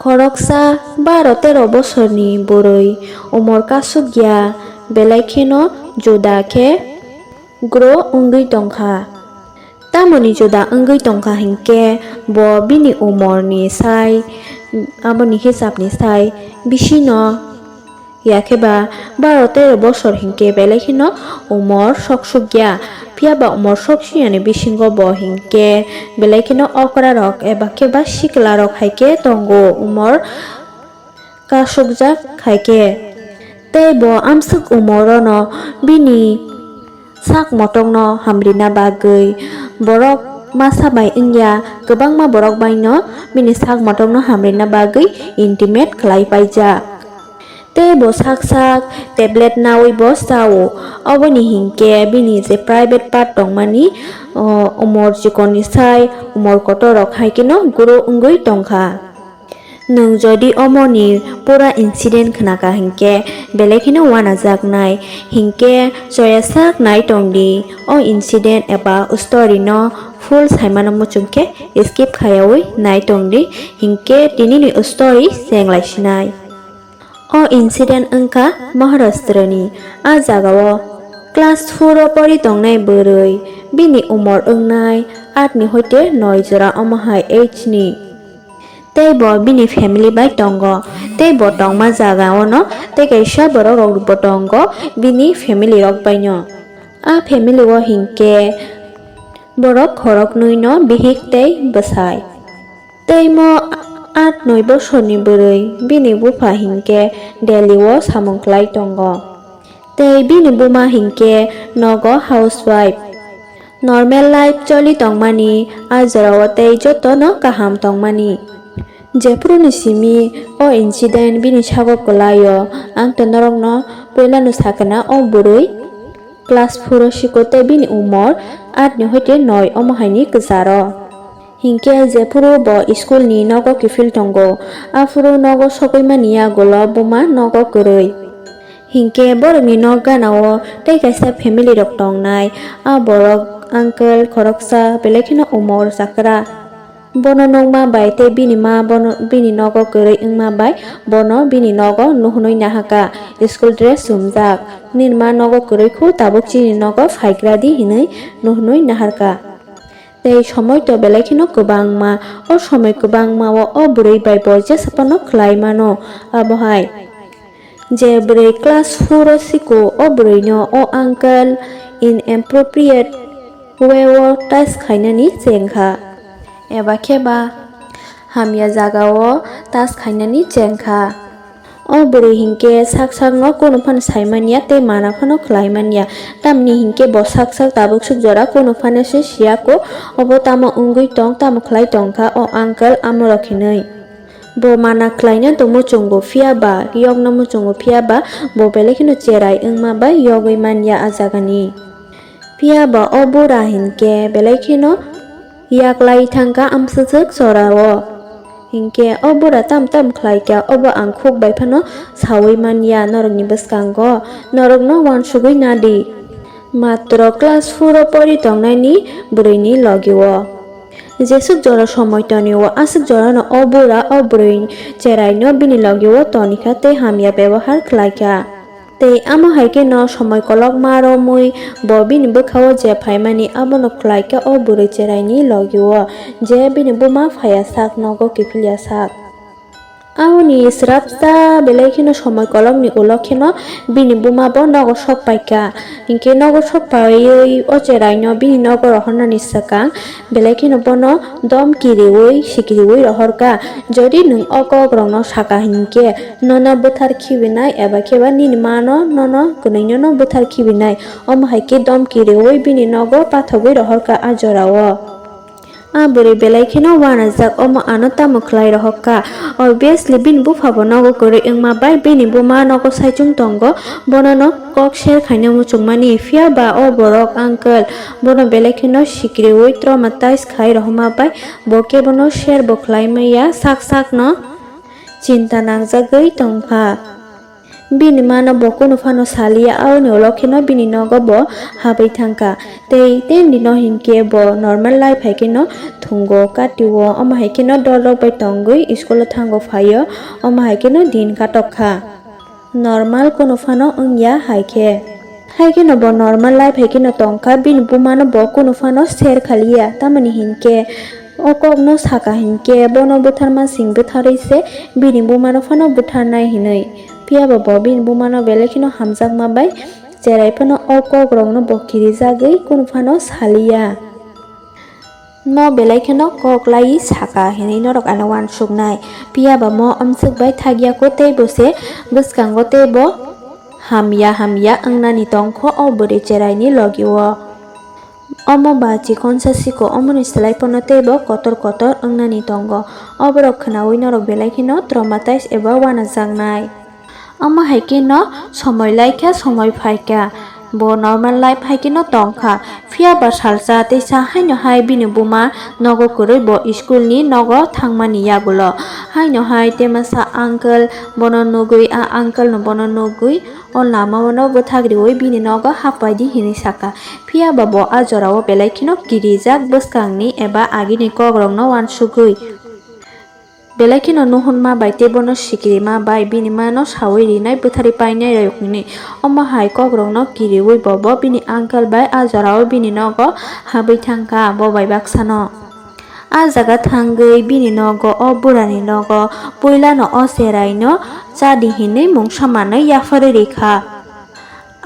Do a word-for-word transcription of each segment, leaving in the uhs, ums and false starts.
Khoroksa baro tero bosorni bwrwi umor kasukya, belai kheno juda khe grow wngwi tongkha. Tamoni juda wngwi tongkha hinkhe bo bini umorni sai, aboni hisabni sai bisino, yakhe ba baro tero bosor hinkhe belai kheno umor sok sukya. Phiya ba umor sok siyani bisingo bo hinkhe belai kheno okra rok eba khe ba sikla rok hai khe tongo umor kasukjak hai khe. Tei bo amswk umorono bini sak motokno hamrina bagwi borok masa bai wngya, kwbangma borok baino bini sak motokno hamrina bagwi intimate khlai paijak. Tei bo sak sak tablet naui bo chao. Oboni hinkhe bini je private part tongmani, o, umor chikonni sai umor kotor rok hai kheno grow wngwi tongkha. Nwng jodi omoni pura incident khnakha hinkhe belai kheno wanajaknai. Hinkhe choya sak nai tongdi, o incident eba story no full saimano muchungkhe skip khayaui nai tongdi, hinkhe tinini story chenglaisinai. O incident wngkha Maharashtrani. A jagao class four o pori tongnai bwrwi, bini umor wngnai aat ni hoite noi jora, omo hai age ni. Tei bo bini family bai tongo, tei bo tongma jaga ono tei kaisa borok rok bo tongo bini family rok baino. A family o hinkhe borok khoroknwi no bihik tei bwsai. Tei mo aat noi bosorni bwrwi bini bupha hinkhe Delhi o samung khlai tongo. Tei bini buma hinkhe nogo housewife. Normal life choli tongmani, a jorao tei jotono kaham tongmani. Jephuruni simi o incident bini sago kwlaio, ang to norokno puilano sakna o bwrwi class four o siko tei bini umor aat ni hoite noi omo haini kwcharo. Hinkhe jephuru bo school ni nogo kiphil tongo, aphuru nogo sogwi mani yagulo buma nogo kwrwi. Hinkhe borokni nok ganao tei kaisa family rok tongnai. A borok uncle khoroksa belai kheno umor chakra. Bono nukma bai tei bini ma bono, bini nogo kwrwi wngma bai bono bini nogo nuhunwi nahaka, school dress chumjak. Nini ma nogo kwrwi khu, tabuk chini nogo phaikradi hinwi nuhunwi naharka. Tei somoi to belai kheno kwbangma. O somoi kwbangma o, o bwrwi bai bo jesa phano khlai mano. Abo hai je bwrwi class four o siko, o bwrwi no o uncle inappropriate way o touch khainani chengkha, eba khe ba hamya jaga o touch khainani chengkha. O bwrwi hinkhe sak sakno kunu phano saimanya tei mana phano khlaimanya. Tamni hinkhe bo sak sak tabuk suk jora kunu phano se siyako, obo tamo wngwi tong, tamo khlai tongkha o uncle amorok hinwi. Bo mana khlaina to muchungo, phiya ba yokna muchungo, phiya ba bo belai kheno cherai wngma bai yogwi manya a jagani. Phiya ba o bura hinkhe belai kheno yaklai thangkha amswswk jorao. Hinkhe o bura tam tam khlaikha, obo ang khuk bai phano saui manya norokni bwskango, norokno uansugui nadi. Matro class four o pori tongnaini bwrwini logio. Jeswk jora somoi tonio, aswk jorano o bura o bwrwi cheraino bini logio tonikha tei hamya bebohar khlaikha. Tei amo hai kheno somoi kolokma romwi bo bini bwkhao je phaimani abono khlaikha o bwrwi cheraini logio, je bini buma phaiya sak, nogo kiphilya sak. Aboni swrapsa belai kheno somoi kolokni ulo kheno bini buma bo nogo sok paikha. Hinkhe nogo sok paiwi o cheraino bini nogo rohornani swkang belai kheno bono domki riwi sikiriwi rohorkha. Jodi nwng o kokrokno saka hinkhe nono bwthar khibinai eba khe ba nini mano nono kwnwinono bwthar khibinai. Omo hai khe domki riwi bini nogo pathogwi rohorkha a jorao. A bwrwi belai kheno uanajak, omo ano tamo khlai rohorkha? Obviously bini bupha bo nogo kwrwi wngma bai bini buma nogo saichung tongo, bonono kok share khaina muchungmani. Phiya ba o borok uncle bono belai kheno sikiriwi traumatize khai rohorma bai bo kebono share bo khlai manya, sak sakno chinta nangjagwi tongkha. Bini mano bo kunu phano saliya, aboni ulo kheno bini nogo bo habwi thangkha. Tei tendi no hinkhe bo normal life hai kheno thungo katio, omo hai kheno dol rok bai tongwi school o thango phaio, omo hai kheno din katok kha. Normal kunu phano wngya hai khe. Hai kheno bo normal life hai kheno tongkha, bini buma no bo kunu phano share khaliya, tamoni hinkhe o kok no saka hinkhe bono butharma sing butharwi se bini buma no phano butharnai hinwi. Phiya bo bo bini buma no belai kheno hamjakma bai cherai phano o kok rok no bo kirijagwi kunu phano saliya. No belai kheno kok lai saka hinwi norok ano uansuknai. Phiya ba mo amswk bai thakya kho tei bo se bwskango tei bo hamya hamya wngnani tongkho o bwrwi cherai ni logi o. Omo ba chikonsa siko, omoni slai phano tei bo kotor kotor wngnani tongo. O borok khwnaui norok belai kheno traumatized eba uanajaknai. Omo hai kheno somoi lai kha, somoi phai kha, bo normal life hai kheno tong kha. Phiya ba salsa teisa haino hai bini buma nogo kwrwi bo school ni nogo thangmani yagulo. Haino hai tei masa uncle bono nugwi, a uncle no bono nugwi o lama o no bwthak riwi bini nogo hapai di hinwi saka. Phiya ba bo a jora o belai kheno kirijak bwskang ni eba agini kok rok no uansugwi. Belai kheno nuhunma bai tei bono sikirima bai bini mano saui rinai bwtharwi painai rok hinwi. Omo hai kokrokno kiriui bobo bini uncle bai a jorao bini nogo habwi thangkha bo bai baksano. A jaga thangwi bini nogo o burani nogo puilano o cheraino chadi hinwi mungsa manwi yapharwi rikha.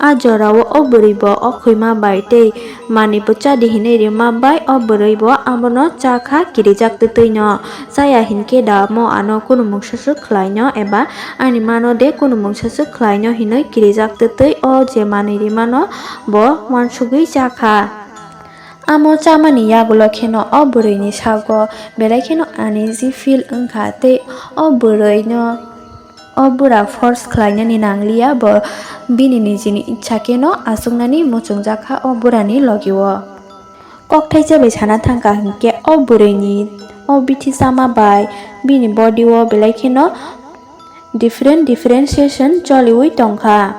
A jorao o bwrwi bo o khwima bai tei manwi bwchadi hinwi rima bai o bwrwi bo abono cha kha kirijak twtwi no. Chaya hinkhe da mo ano kunu mungsa swk khlai no eba ani mano de kunu mungsa swk khlai no hinwi kirijak twtwi o je manwi rimano bo uansugwi cha kha. Amo chamani yagulo kheno o bwrwini sago belai kheno uneasy feel wngkha tei o bwrwino o bura force khlainani nangliya, bo bini nijini ichha kheno achuknani muchungjak kha o burani logi o. Kokthaisa bai sana thangkha hinkhe o bwrwini o bithi chama bai bini body o belai kheno different differentiation choliui tongkha.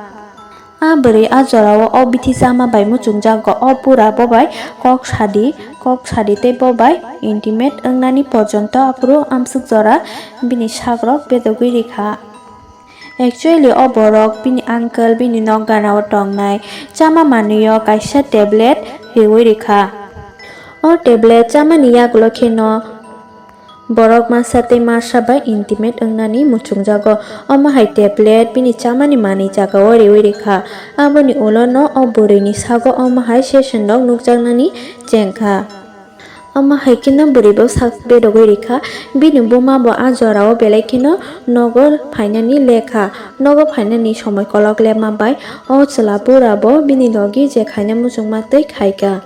A bwrwi a jorao o bithi chama bai muchungjago, o bura bo bai kok sadi, kok sadi tei bo bai intimate wngnani porjonto aphuru amswk jora bini sakrok bedogwi rikha. Actually o borok bini uncle bini nok ganao tongnai chama manwio kaisa tablet riui rikha. O tablet chamani yagulo kheno borok masa tei masa bai intimate wngnani muchungjago. Omo hai tablet bini chamani manwi jagao riui rikha. Aboni ulo no o bwrwini sago omo hai session rok nukjaknani chengkha. Omo hai kheno bwrwi bo sak bedogwi rikha. Bini buma bo a jorao belai kheno nogo phainani lekha. Nogo phainani somoi kolok lepma bai o chwla bura bo bini logi je khaina muchungma twi khaikha.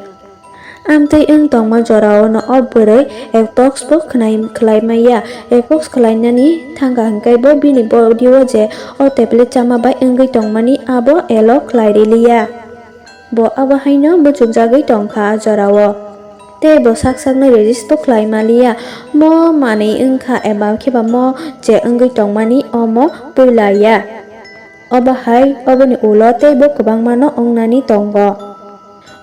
Amtwi wng tongma jorao no o bwrwi ekbox bo khwnai-, khwlai maya. Ekbox khwlainani thangkha hwnkhe bo bini body o je o tablet chama bai wngwi tongmani abo elo khwlai riliya. Bo abo haino muchungjagwi tongkha a jorao. Tei bo sak sakno resist bo khwlai maliya. Mo manwi wngkha eba khe ba mo je wngwi tongmani omo puila ya. Obo hai oboni ulo tei bo kwbangma no wngnani tongo.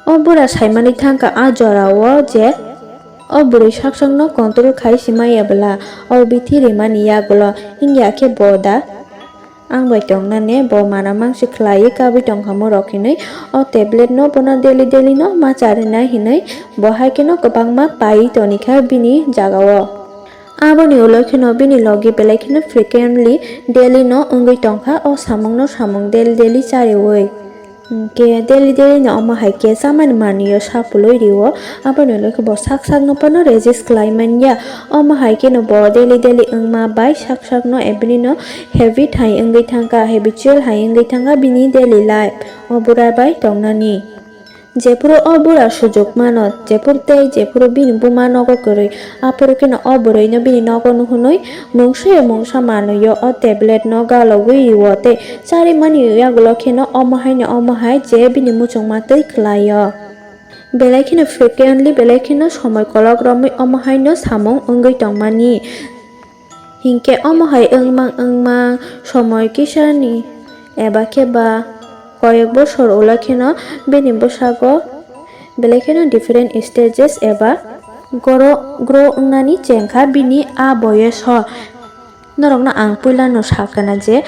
O bura saimani thangkha a jorao je o bwrwi sak sakno control khai si maya bwla, o bithi rimani yagulo wngya khe bo da ang bai tongna ne, bo mana mangsi khlaiwi kabwi tongkha mo rok hinwi o tablet no bono daily daily no ma charinai hinwi bo hai kheno kwbangma paiwi tonikha bini jagao. Aboni ulo kheno bini logi belai kheno frequently daily no wngwi tongkha o samung no samung daily daily chariwi. Hinkhe daily daily no omo hai khe chamani manwio sapului rio, aboni ulo khe bo sak sak no phano resist khlai manya. Omo hai kheno bo daily daily wngma bai sak sak no ebini no habit hai wngwi thangkha, habitual hai wngwi thangkha bini daily life o bura bai tongnani. Jephuru o bura sujuk mano, jephuru tei jephuru bini buma nogo kwrwi, aphuru kheno o bwrwino bini nogo nuhunwi mungsa ya mungsa manwio o tablet no galogwi rio tei charimani yagulo kheno omo haino omo hai je bini muchungma twi khlaio. Belai kheno frequently, belai kheno somoi kolok romwi omo haino samung wngwi tongmani. Hinkhe omo hai wngmang wngmang somoi kisani, eba khe ba koyek bosor ulo kheno bini bwsago belai kheno different stages eba goro-, grow wngnani chengkha bini a boyoso. Norokno ang puilano sakana je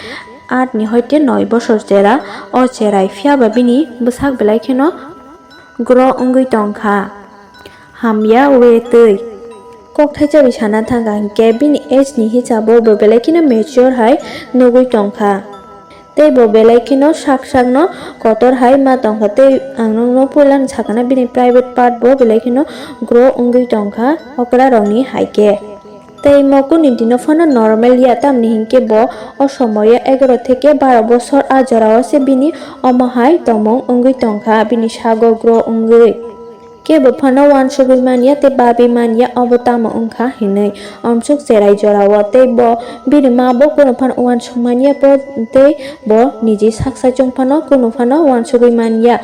aat ni hoite noi bosor chera o cherai, phiyaba bini bwsak belai kheno grow wngwi tongkha. Hamya we twi. Kok thaichari sana thangkha hinkhe bini age ni hisabo bo belai kheno mature hai nugwi tongkha. Tei bo belai kheno sak sakno kotor hai ma tongkha, tei ang nokno puilano sakana bini private part bo belai kheno grow wngwi tongkha okra rokni haikhe. Tei mo kuni dino phano normal ya, tamni hinkhe bo o somoyo egaro theke baro bosor a jorao se bini omo hai tongmung wngwi tongkha, bini sago grow wngwi. Kebo phano uansugwi manya tei babwi manya obo tamo wngkha hinwi. Omsuk cherai jorao tei bo bini ma bo kunu phano uansuk manya bo tei bo niji sak saichung phano kunu phano uansugwi manya.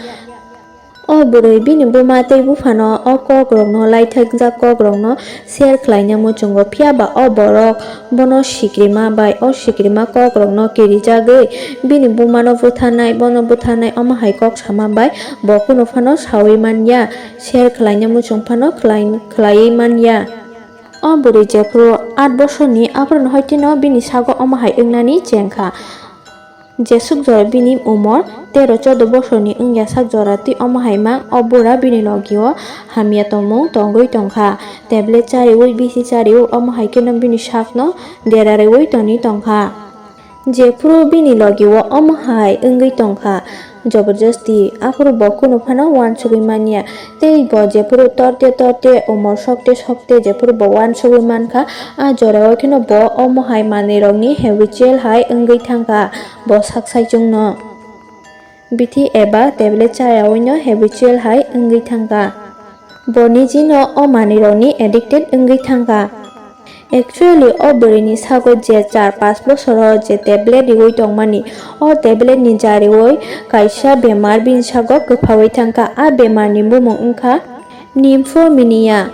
O bwrwi bini buma tei buphano o kokrokno laithakjak kokrokno share khlaina muchungo, phiyaba o borok bono sikrima bai o sikrima kokrokno kirijagwi bini bumano butharnai, bono butharnai omo hai kok sama bai bo kunu phano saui manya, share khlaina muchung phano khlai-, khlaiwi manya. O bwrwi jephru aat bosorni aphuru hoitino bini sago omo hai wngnani chengkha. Jesuk jora bini umor tero chodo bosorni wngya sak jora twi omo hai mang o bura bini logio hamya tongmung tongwi tongkha. Tablet chariwi, bisi chariwi omo hai kheno bini sakno derariwi tongwi tongkha. Jephru bini logio omo hai wngwi tongkha, joborjosti, aphuru bo kunu phano uansugwi manya. Tei bo jephuru torte torte, umor sokte sokte jephuru bo uansugwi mankha, a jorao kheno bo omo hai manwirokni habitual hai wngwi thangkha, bo sak saichungno. Bithi eba tablet chayawino habitual hai wngwi thangkha. Bo nijino o manwirokni addicted wngwi thangkha. Actually, o bwrwini sago je char panch bosoro je tablet riwi tongmani, o tablet ni jariwi kaisa bemar bini sago kwphawi thangkha. A bemar ni bumung wngkha nymphomania.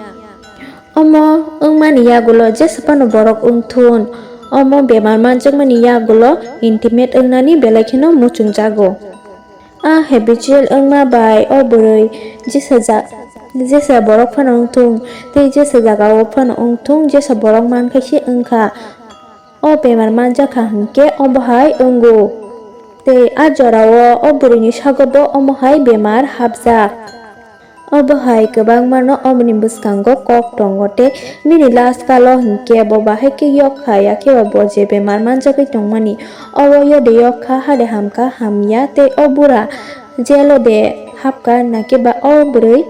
Omo wngmani yagulo jesa phano borok wngthun, omo bemar manjakmani yagulo intimate wngnani belai kheno muchungjago. A habitual wngma bai o bwrwi jesa ja-, jesa borok phano wngthung tei jesa jagao phano wngthung, jesa borok mankha se wngkha. O bemar manjakha hinkhe omo hai wngo. Tei a jorao o bwrwini sago bo omo hai bemar hapjak. Obo hai kwbangmano omoni bwskango kok tongo tei bini last kalo hinkhe bo bahai khe yok kha, yakhe bo je bemar manjagwi tongmani, obo yode yok kha, hade ham kha, hamya tei o bura jelo de hap kha, nakhe ba o bwrwi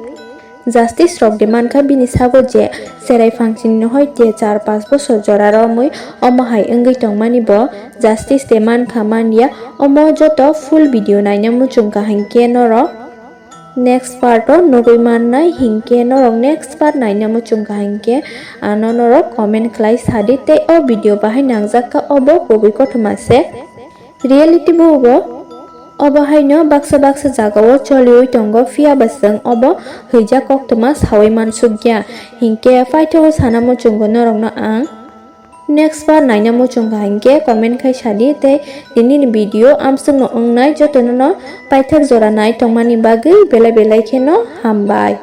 justice rok de mankha bini sago je cherai phangsini hoite char panch bosor jora romwi omo hai wngwi tongmani bo justice de mankha manya. Omo joto full video naina muchungkha hinkhe norok next part o nugwi mannai hinkhe, norok next part naina muchungkha hinkhe ano norok comment khlai sadi tei o video bahai nangjak kha obo kubui kothoma se. Reality bo obo, obo haino baksa baksa jagao choliwi tongo, phiyaba chwng obo hwijak koktwma saui mansukya hinkhe paithago sana muchungo norokno ang. Next part naina muchungkha hinkhe comment khai sadi tei tinini video amsukno wngnai jotono no paithak jora nai tongmani bagwi belai belai kheno hambai.